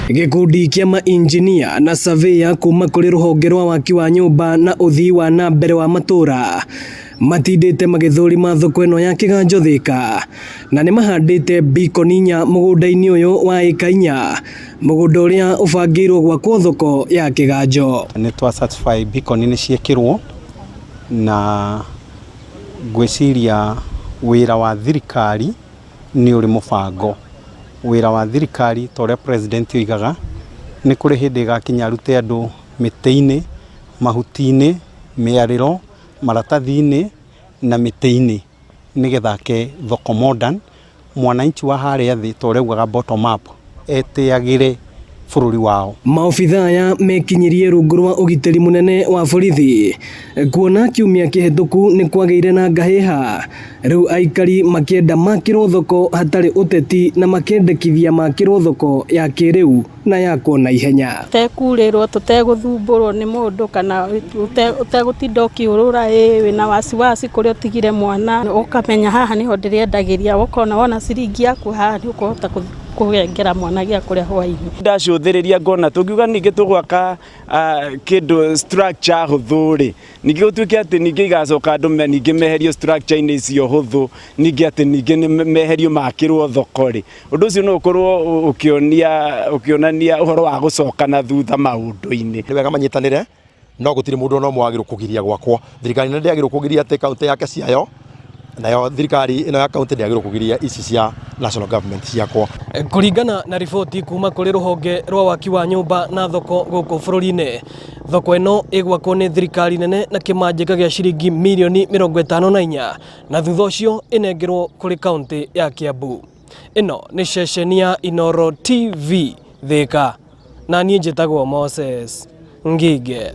Gĩkundi kĩa mainjinia na surveyor kuma kũrĩ rũhonge rwa waki wa nyũmba na ũthii wa na mbere wa matũũra matindĩte magĩthũrima thoko ĩno ya Kĩganjo Thĩka na nĩ mahandĩte beacon inya mũgũnda-inĩ ũyũ wa ĩka inya, mũgũnda ũrĩa ũbangĩirwo gwakwo thoko ya Kĩganjo. Nĩ twa certify beacon nĩ ciĩkĩrwo na ngwĩciria wĩra wa thirikari nĩ ũrĩ mũbango. Wĩra wa thirikari ta ũrĩa president oigaga, nĩ kũrĩ hĩndĩ ĩgakinya arute andũ mĩtĩ-inĩ, mahuti-inĩ, mĩarĩro, maratathi-inĩ na mĩtĩ-inĩ nĩgetha ake thoko modern, mwananchi wa harĩa thĩ ta ũrĩa augaga bottom up etĩagĩre bũrũri wao. Maobithaa aya mekinyirie rungu rwa ũgitĩri mũnene wa borithi kuona kiumia kĩhĩtũku nĩ kwagĩire na ngahĩha rĩu aikari makĩenda makĩrwo thoko hatarĩ ũteti na makendekithia makĩrwo thoko ya kĩrĩu na yakwo na ihenya. Tũtekurĩrwo, tũtegũthumbũrwo nĩ mũndũ kana ũtegũtinda ũkĩũrũra ĩ wĩna wasiwasi kũrĩa ũtigire mwana, ũkamenya haha nĩho ndĩrĩendagĩria, ũkona wona ciringi yaku haha nĩ ũkũhota kũrengera mwana gĩa kũrĩa hwainĩ. Ndacũthĩrĩria ngona tũngiuga ningĩ tũgwaka kĩndũ structure hũthũ rĩ, ningĩ gũtuĩke atĩ ningĩ igacoka andũ ningĩ meherio structure-inĩ icio hũthũ, ningĩ atĩ ningĩ meherio makĩrwo thoko rĩ, ũndũ ũcio no ũkorwo ũkĩonia ũkĩonania ũhoro wa gũcoka na thutha maũndũ-inĩ. Nĩ wega manyitanĩre no gũtirĩ mũndũ ona ũmwe wagĩrĩirwo kũgiria gwakwo. Thirikari nene ndĩagĩrĩirwo kũgiria atĩ kaũntĩ yake ciayo, nayo thirikari ĩno ya kaũntĩ ndĩagĩrĩirwo kũgiria ici cia national government ciakwo. Kũringana na riboti kuma kũrĩ rũhonge rwa waki wa nyũmba na thoko gũkũ bũrũri-inĩ, thoko ĩno ĩgwakwo nĩ thirikari nene na kĩmanjĩka gĩa ciringi mirioni 54 na thutha ũcio ĩnengerwo kũrĩ kaũntĩ ya Kiambu. Ĩno nĩ ceceni ya Inooro TV Thĩka, na niĩ njĩtagwo Moses Ngige.